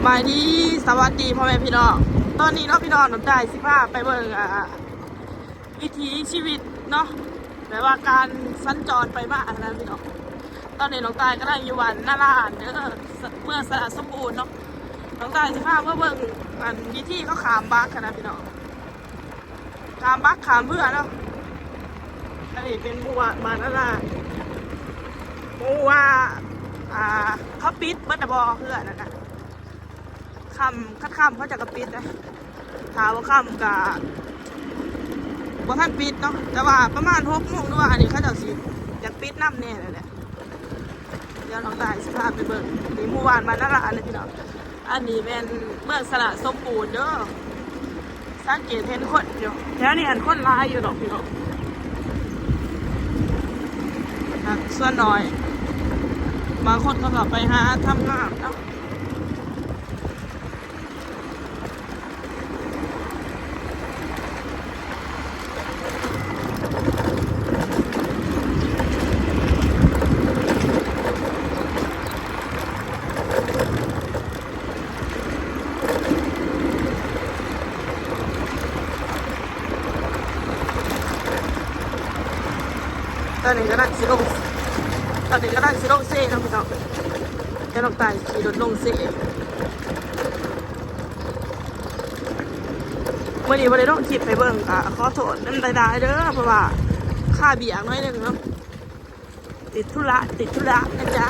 ສະບາຍດີ ສະຫວັດດີພໍ່ແມ່ພີ່ນ້ອງ. ຕອນນີ້ເນາະພີ່ນ້ອງ ນ້ອງຕາຍຊິພາໄປເບິ່ງ ອ່າ ວິຖີຊີວິດເນາະ ແບບວ່າການສັນຈອນໄປມາຫັ້ນນະພີ່ນ້ອງ. ຕອນນີ້ນ້ອງตายກຳລັງຢູ່ບ້ານນາລານເດີ ເມືອງສະຫຼາສົມບູນເນາະ. ນ້ອງตายຊິພາມາເບິ່ງ ອັນ ວິທີເຂົາຂ້າມບັກຫັ້ນນະພີ່ນ້ອງ ຂ້າມບັກຂ້າມເຮືອເນາະ. ອັນນີ້ເປັນໝູ່ບ້ານນາລານ ບໍ່ຮູ້ວ່າ ອ່າ ເຂົາປິດເບິດແລ້ວບໍ່ ເຮືອນັ້ນນະ. ຄ່ຳ ຄັນຄ່ຳເຂົາເຈົ້າກໍປິດເດ້ ຖ້າບໍ່ຄ່ຳກໍບໍ່ທັນປິດເນາະ. ແຕ່ວ່າປະມານຫົກໂມງ ຫຼືວ່າອັນນີ້ ເຂົາເຈົ້າຊິຢາກປິດນຳແດ່ແຫຼະ. ດຽວນ້ອງຕາຍຊິພາໄປເບິ່ງ ນີ້ໝູ່ບ້ານນາລານເດີພີ່ນ້ອງ. ອັນນີ້ແມ່ນເມືອງສະຫຼາສົມບູນເດີ. ສັງເກດເຫັນຄົນຢູ່ ແຖວນີ້ຫັ້ນຄົນຫຼາຍຢູ່ດອກພີ່ນ້ອງ. ສ່ວນໜ້ອຍ ບາງຄົນເຂົາກໍໄປຫາທຳງານເນາະ. ຕອນນີ້ກຳລັງຊິລົງ ຕອນນີ້ກຳລັງຊິລົງເຊເນາະພີ່ນ້ອງ. ແຕ່ນ້ອງຕາຍຂີ່ລົດລົງເຊ. ມື້ນີ້ບໍ່ໄດ້ລົງຄລິບໃຫ້ເບິ່ງ ກໍຂໍໂທດນຳຫຼາຍໆເດີ ເພາະວ່າຄາວຽກໜ້ອຍໜຶ່ງເນາະ ຕິດທຸລະ ຕິດທຸລະນະຈ໊ະ.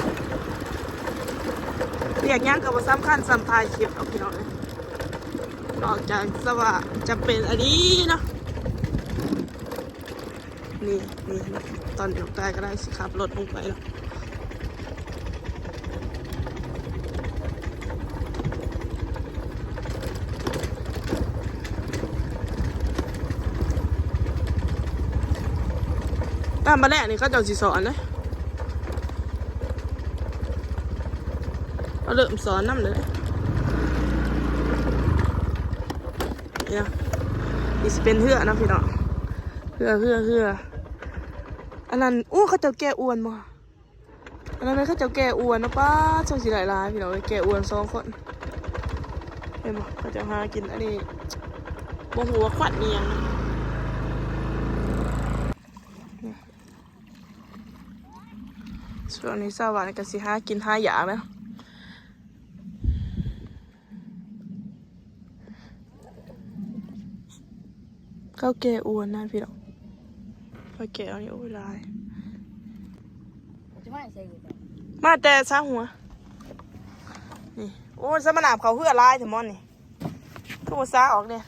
ວຽກຫຍັງກໍບໍ່ສຳຄັນສ່ຳຖ່າຍຄລິບດອກພີ່ນ້ອງເອີຍ ນອກຈາກແຕ່ວ່າຈຳເປັນອີ່ຫຼີເນາະ. ນີ້ ນີ້ ຕອນນີ້ນ້ອງຕາຍກຳລັງຊິຂັບລົດລົງໄປເນາະ. ຕາມມາແລ້ວນີ້ເຂົາເຈົ້າຊິສອນເດ້ ເຂົາເລີ່ມສອນນຳເດ້. ນີ້ນະ ນີ້ຊິເປັນເຮືອນະພີ່ນ້ອງ ເຮືອ ເຮືອ ເຮືອ. ອັນນັ້ນ ໂອ້ ເຂົາເຈົ້າແກ່ອວນບໍ່? ອັນນັ້ນແມ່ນເຂົາເຈົ້າແກ່ອວນເນາະ. ປ້າດ ຊ່າງຊິໄດ້ຫຼາຍພີ່ນ້ອງເອີຍ ແກ່ອວນສອງຄົນ ເຫັນບໍ່ ເຂົາເຈົ້າຫາກິນ. ອັນນີ້ບໍ່ຮູ້ວ່າຄວັນອີ່ຫຍັງ. ຊ່ວງນີ້ຊາວບ້ານກໍຊິຫາກິນຫາຢາກແຫຼະ. ເຂົາແກ່ອວນນະພີ່ນ້ອງ ເຂົາແກ່ອວນີ້ ໂອ້ຍ ຫຼາຍ. ມາແຕ່ສາຫົວ ນີ້. ໂອ້ຍ ສະມານ້ຳເຂົ້າເຮືອຫຼາຍແທ້ໝໍນີ້ ຄືບໍ່ສາອອກແດ່.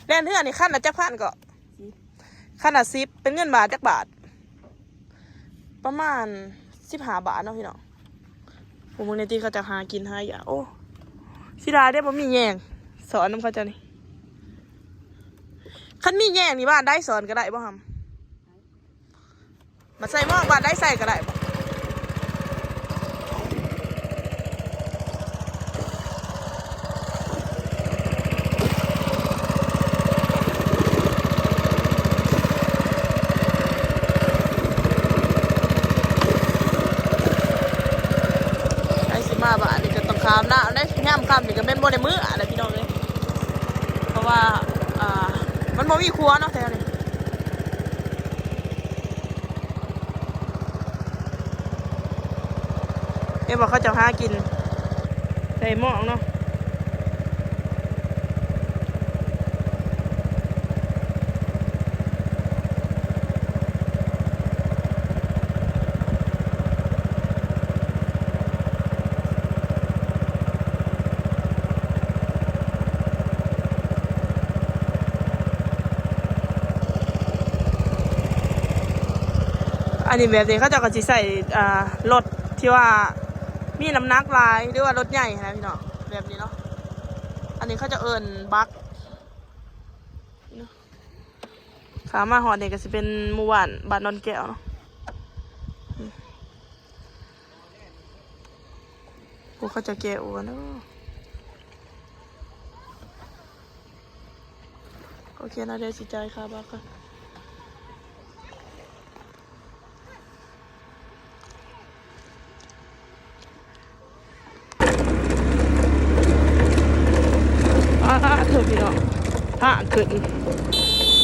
ແລ່ນເຮືອນີ້ຄັນລະຈັກພັນເກາະ? ຄັນລະສິບ ເປັນເງິນບາດຈັກບາດ? ປະມານສິບຫ້າບາດເນາະພີ່ນ້ອງ. ໂອ້ ເບິ່ງແດ່ຕິ ເຂົາເຈົ້າຫາກິນຫາຢາກ. ໂອ້ ເສຍດາຍເດ້ ບໍ່ມີແຍງສອນນຳເຂົາເຈົ້ານີ້. ຄັນມີແຍງນີ້ ບ້ານໃດສອນກໍໄດ້ບໍ່ຫຳ? ມາໃສ່ໝອກ ບ້ານໃດໃສ່ກໍໄດ້ບໍ່? ໃຜຊິມາບ້ານນີ້ກໍຕ້ອງຂ້າມນ້ຳເດ້ ຍາມຄ່ຳນີ້ກໍແມ່ນບໍ່ໄດ້ເມືອແຫຼະພີ່ນ້ອງເອີຍ ເພາະວ່າ ອ່າ ມັນບໍ່ມີຄົວເນາະແຖວນີ້. ເຫັນບໍ່ ເຂົາເຈົ້າຫາກິນໃສ່ໝອກເນາະ. ອັນນີ້ແບບນີ້ເຂົາເຈົ້າກໍຊິໃຊ້ ອ່າ ລົດທີ່ວ່າມີນ້ຳໜັກຫຼາຍ ຫຼືວ່າລົດໃຫຍ່ຫັ້ນນະພີ່ນ້ອງ ແບບນີ້ເນາະ. ອັນນີ້ເຂົາເຈົ້າເອີ້ນບັກ. ຂ້າມມາຮອດນີ້ກໍຊິເປັນໝູ່ບ້ານ ບ້ານດອນແກ້ວເນາະ. ໂອ້ ເຂົາເຈົ້າແກ່ອວນເນາະ. ໂອເຄເນາະ ດຽວຊິຈ່າຍຄ່າບັກກ່ອນ. ພີ່ນ້ອງ ທາງຂຶ້ນ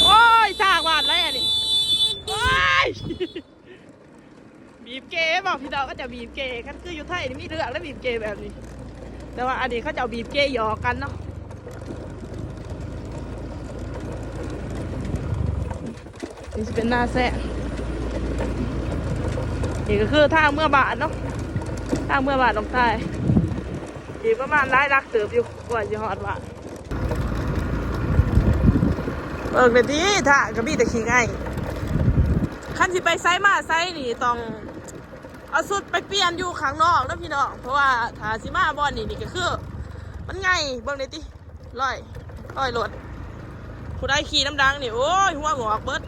ໂອ້ຍ ທາງວາດແລ້ວນີ້ ໂອ້ຍ ບີບເກບໍ່ພີ່ນ້ອງ ເຂົາເຈົ້າບີບເກ ຄັນຄືຢູ່ໄທນີ້ມີເລື່ອງແລ້ວບີບເກແບບນີ້ ແຕ່ວ່າອັນນີ້ເຂົາເຈົ້າບີບເກຫຍອກກັນເນາະ. ນີ້ຊິເປັນໜ້າແຊງ ນີ້ກໍຄືທາງເມືອບ້ານເນາະ ທາງເມືອບ້ານນ້ອງຕາຍ ອີກປະມານຫຼາຍຫຼັກເຕີບຢູ່ ກວ່າຊິຮອດບ້ານ. ເບິ່ງແດ່ຕິ ທາງກໍມີແຕ່ຂີ້ໄງ່ ຄັນຊິໄປໃສມາໃສນີ້ຕ້ອງເອົາຊຸດໄປປ່ຽນຢູ່ຂ້າງນອກເດີພີ່ນ້ອງ ເພາະວ່າຖ້າຊິມາບ່ອນນີ້ນີ້ກໍຄືມັນໄງ່ ເບິ່ງແດ່ຕິ ລອຍ ລອຍລົດ ຜູ້ໃດຂີ່ນຳຫຼັງນີ້ ໂອ້ຍ ຫົວງອກເບິດ.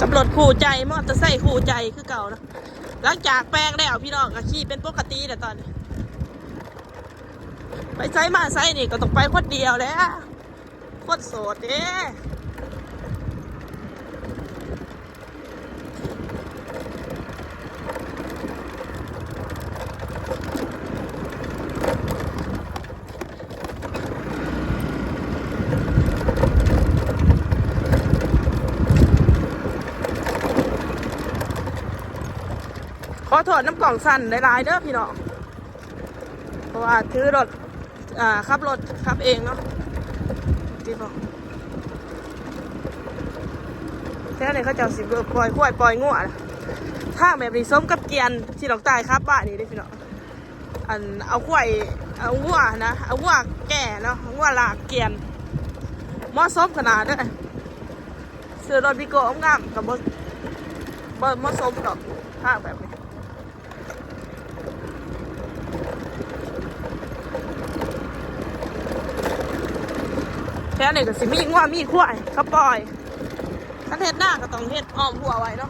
ກັບລົດຄູ່ໃຈ ມໍເຕີໄຊຄູ່ໃຈຄືເກົ່າເນາະ ຫຼັງຈາກແປງແລ້ວ ພີ່ນ້ອງກໍຂີ່ເປັນປົກກະຕິແລ້ວຕອນນີ້ ໄປໃສມາໃສນີ້ກໍຕ້ອງໄປຄົນດຽວແຫຼະ ຄົນໂສດເດ້. ຂໍໂທດນຳກ້ອງສັ່ນຫຼາຍໆເດີພີ່ນ້ອງ ເພາະວ່າຖືລົດ ອ່າ ຂັບລົດຂັບເອງເນາະ ແຖວນີ້ເຂົາເຈົ້າຊິປ່ອຍຄວາຍປ່ອຍງົວ ທາງແບບນີ້ສົມກັບກຽນທີ່ນ້ອງຕາຍຂັບມານີ້ເດ້ພີ່ນ້ອງ ອັນເອົາຄວາຍ ເອົາງົວນະ ເອົາງົວແກ່ເນາະ ເອົາງົວລາກກຽນ ເໝາະສົມຂະໜາດເດີ ຊື້ລົດວີໂກ້ງາມໆ ກໍບໍ່ ບໍ່ເໝາະສົມດອກ ທາງແບບນີ້. ແຖວນີ້ກໍຊິມີງົວມີຄວາຍເຂົາປ່ອຍ ຄັນເຮັດນາກໍຕ້ອງເຮັດອ້ອມຮົ້ວໄວ້ເນາະ.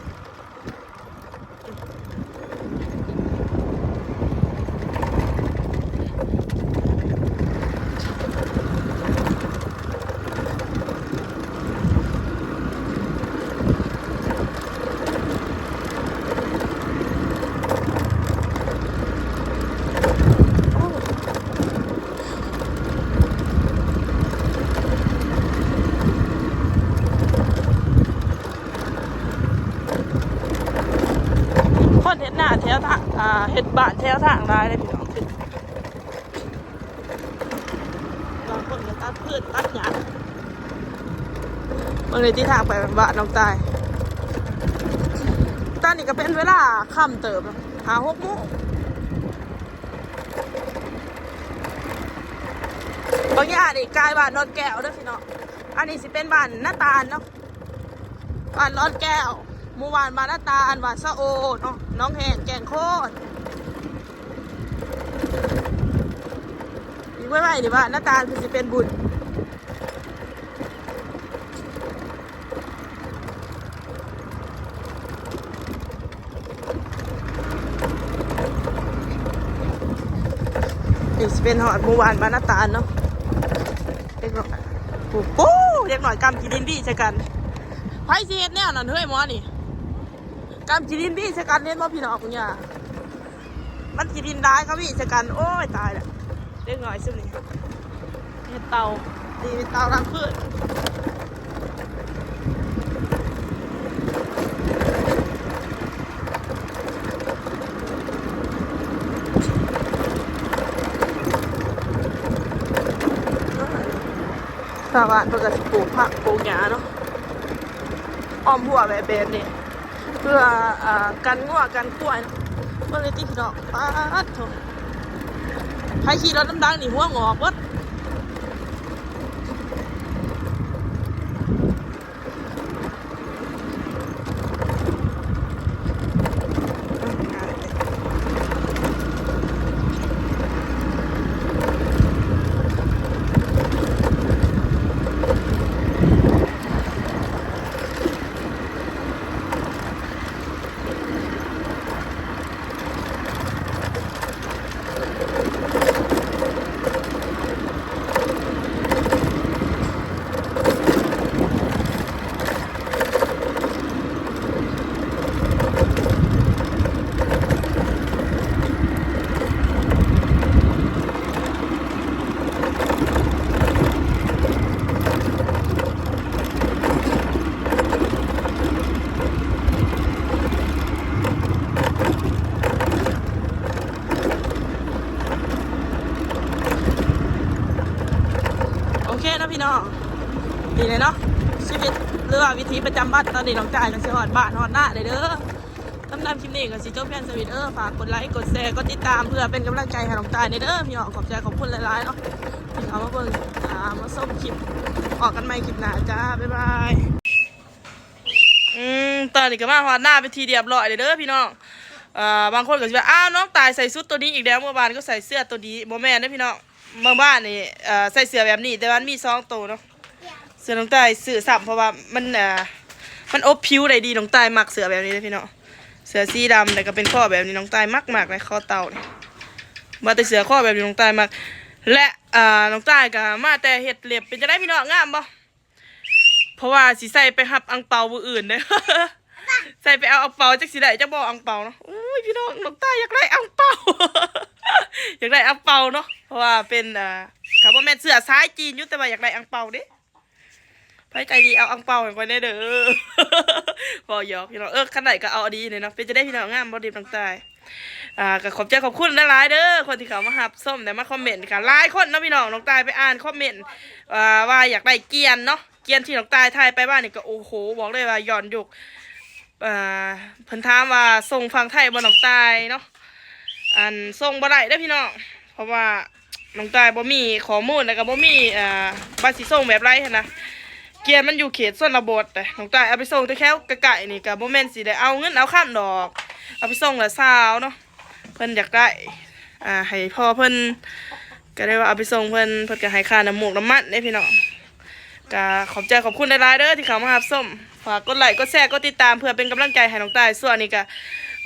ຄົນເຮັດນາແຖວທາງ ອ່າ ເຮັດບ້ານແຖວທາງຫຼາຍເດ້ພີ່ນ້ອງ. ບາງຄົນກໍຕັດພືດຕັດຫຍ້າ ເບິ່ງໃນທິດທາງໄປບ້ານນ້ອງຕາຍ. ຕອນນີ້ກໍເປັນເວລາຄ່ຳເຕີບ ຫ້າຫົກໂມງ. ບາງຢ່າງນີ້ກາຍບ້ານດອນແກ້ວເດີພີ່ນ້ອງ. ອັນນີ້ຊິເປັນບ້ານນາຕານເນາະ. ບ້ານດອນແກ້ວ ໝູ່ບ້ານ ບ້ານນາຕານ ບ້ານສະໂອເນາະ ໜອງແຫ້ງ ແກ້ງໂຄນ. ອີກໄວໆນີ້ບ້ານນາຕານເພິ່ນຊິເປັນບຸນ. ນີ້ຊິເປັນຮອດໝູ່ບ້ານ ບ້ານນາຕານເນາະ. ເດັກນ້ອຍ ໂອ້ໂຫ ເດັກນ້ອຍກຳຂີ້ດິນບີໃສ່ກັນ. ໃຜຊິເຮັດແນວນັ້ນເຮີ້ຍ ໝໍນີ້ ກຳຂີ້ດິນບີໃສ່ກັນ. ເຫັນບໍ່ພີ່ນ້ອງ ຍາ ມັນຂີ້ດິນຫຼາຍ ເຂົາບີໃສ່ກັນ. ໂອ້ຍ ຕາຍແລ້ວ ເດັກນ້ອຍຊຸມນີ້. ເຮັດເຕົາ ຕີເຮັດເຕົາກາງຄືນ. ຊາວບ້ານເພິ່ນກໍຊິປູກຜັກປູກຫຍ້າເນາະ ອ້ອມຮົ້ວແບບ ແບບນີ້ ເພື່ອ ອ່າ ກັນງົວກັນຄວາຍເນາະ. ເບິ່ງເລີຍຕິພີ່ນ້ອງ ປາດໂທ້ ໃຜຂີ່ລົດນຳຫຼັງນີ້ຫົວງອກເບິດ. ເ ເນາະພີ່ນ້ອງ ນີ້ແຫຼະເນາະ ຊີວິດ ຫຼືວ່າວິຖີປະຈຳວັນ. ຕອນນີ້ນ້ອງຈ້າຍກໍຊິຮອດບ້ານຮອດນາແລ້ວເດີ. ສຳລັບຄລິບນີ້ກໍຊິຈົບພຽງສ່ຳນີ້ເດີ. ຝາກກົດໄລ ກົດແຊ ກົດຕິດຕາມ ເພື່ອເປັນກຳລັງໃຈໃຫ້ນ້ອງຕ້າຍແດ່ເດີພີ່ນ້ອງ. ຂອບໃຈຂອບຄຸນຫຼາຍໆເນາະ ທີ່ເຂົ້າມາເບິ່ງ ອ່າ ມາຊົມຄລິບ. ພໍ້ກັນໃໝ່ຄລິບໜ້າຈ້າ ບາຍບາຍ. ອືມ ຕອນນີ້ກໍມາຮອດນາເປັນທີ່ຮຽບຮ້ອຍແລ້ວເດີພີ່ນ້ອງ. ເອີ ບາງຄົນກໍຊິວ່າ ອ້າວ ນ້ອງຕ້າຍໃສ່ຊຸດໂຕນີ້ອີກແລ້ວ ເມື່ອວານກໍໃສ່ເສື້ອໂຕນີ້. ບໍ່ແມ່ນເດີພີ່ນ້ອງ ເມື່ອວານນີ້ ເອີ ໃສ່ເສື້ອແບບນີ້ ແຕ່ວ່າມັນມີສອງໂຕເນາະ. ເສື້ອນ້ອງຕ້າຍຊື້ຊ້ຳ ເພາະວ່າມັນ ເອີ ມັນອົບຜິວໄດ້ດີ. ນ້ອງຕ້າຍມັກເສື້ອແບບນີ້ເດີພີ່ນ້ອງ ເສື້ອສີດຳ ແລ້ວກໍເປັນຄໍແບບນີ້. ນ້ອງຕ້າຍມັກໆເລີຍ ຄໍເຕົ່ານີ້ ວ່າແຕ່ເສື້ອຄໍແບບນີ້ນ້ອງຕ້າຍມັກ. ແລະ ເອີ ນ້ອງຕ້າຍກໍມາແຕ່ເຮັດເລັບ. ເປັນຈັ່ງໃດພີ່ນ້ອງ ງາມບໍ່? ເພາະວ່າຊິໃສ່ໄປຮັບອັງເປົາມື້ອື່ນເດ້ ໃສ່ໄປເອົາອັງເປົາ ຈັກຊິໄດ້ຈັກບໍ່ອັງເປົາເນາະ. ໂອ້ຍ ພີ່ນ້ອງ ນ້ອງຕ້າຍຢາກໄດ້ອັງເປົາ ຢາກໄດ້ອັງເປົາເນາະ ເພາະວ່າເປັນ ເອີ ກໍບໍ່ແມ່ນເຊື້ອສາຍຈີນຢູ່ ແຕ່ວ່າຢາກໄດ້ອັງເປົາເດ້. ໃຜໃຈດີເອົາອັງເປົາໃຫ້ຂ້ອຍແດ່ເດີ ເວົ້າຫຍອກພີ່ນ້ອງ. ເອີ ຄັນໄດ້ກໍເອົາດີເນາະ. ເປັນຈັ່ງໃດພີ່ນ້ອງ ງາມບໍ່ເລັບນ້ອງຕ້າຍ? ອ່າ ກໍຂອບໃຈຂອບຄຸນຫຼາຍໆເດີ ຄົນທີ່ເຂົ້າມາຮັບຊົມ ແລະ ມາຄອມເມັນ ກໍຫຼາຍຄົນເນາະພີ່ນ້ອງ. ນ້ອງຕ້າຍໄປອ່ານຄອມເມັນ ເອີ ວ່າຢາກໄດ້ກຽນເນາະ ກຽນທີ່ນ້ອງຕ້າຍຖ່າຍໄປວານນີ້ ກໍ ໂອ້ໂຫ ບອກເລີຍວ່າຍ້ອນຍຸກ ເອີ ເພິ່ນຖາມວ່າສົ່ງຝັ່ງໄທບໍ່ນ້ອງຕ້າຍເນາະ. ອັນ ສົ່ງບໍ່ໄດ້ເດີພີ່ນ້ອງ ເພາະວ່ານ້ອງຕ້າຍບໍ່ມີຂໍ້ມູນ ແລ້ວກໍບໍ່ມີ ເອີ ວ່າຊິສົ່ງແບບໃດຫັ້ນນະ. ກຽນມັນຢູ່ເຂດຊົນນະບົດເດ້ ນ້ອງຕ້າຍເອົາໄປສົ່ງແຕ່ແຖວໃກ້ໆນີ້ ກໍບໍ່ແມ່ນຊິໄດ້ເອົາເງິນເອົາຄຳດອກ. ເອົາໄປສົ່ງລະຊາວເນາະ ເພິ່ນຢາກໄດ້ ອ່າ ໃຫ້ພໍ່ເພິ່ນ ກໍໄດ້ວ່າເອົາໄປສົ່ງເພິ່ນ ເພິ່ນກໍໃຫ້ຄ່ານ້ຳມູກນ້ຳມັນເດ້ພີ່ນ້ອງ. ກໍຂອບໃຈຂອບຄຸນຫຼາຍໆເດີທີ່ເຂົ້າມາຮັບຊົມ. ຝາກກົດໄລ ກົດແຊ ກົດຕິດຕາມ ເພື່ອເປັນກຳລັງໃຈໃຫ້ນ້ອງຕ້າຍ. ຊ່ວງນີ້ກໍ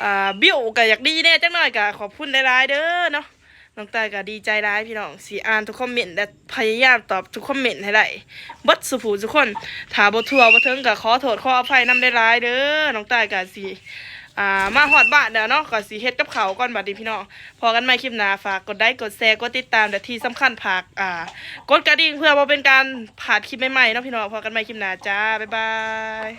ອ່າ ວິວກໍຢາກດີແດ່ຈັກໜ້ອຍ ກໍຂອບຄຸນຫຼາຍໆເດີເນາະ. ນ້ອງຕ້າຍກໍດີໃຈຫຼາຍພີ່ນ້ອງ ຊິອ່ານທຸກຄອມເມັນ ແລະ ພະຍາຍາມຕອບທຸກຄອມເມັນໃຫ້ໄດ້ເບິດສູ່ຜູ້ສູ່ຄົນ. ຖ້າບໍ່ທົ່ວບໍ່ເຖິງກໍຂໍໂທດຂໍອະໄພນຳຫຼາຍໆເດີ. ນ້ອງຕ້າຍກໍຊິ ອ່າ ມາຮອດບ້ານແລ້ວເນາະ ກໍຊິເຮັດກັບເຂົ້າກ່ອນບັດນີ້ພີ່ນ້ອງ. ພໍ້ກັນໃໝ່ຄລິບໜ້າ ຝາກກົດໄລ ກົດແຊ ກົດຕິດຕາມ ແລະ ທີ່ສຳຄັນຝາກ ອ່າ ກົດກະດິ່ງ ເພື່ອບໍ່ເປັນການພາດຄລິບໃໝ່ໆເນາະພີ່ນ້ອງ. ພໍ້ກັນໃໝ່ຄລິບໜ້າຈ້າ ບາຍບາຍ.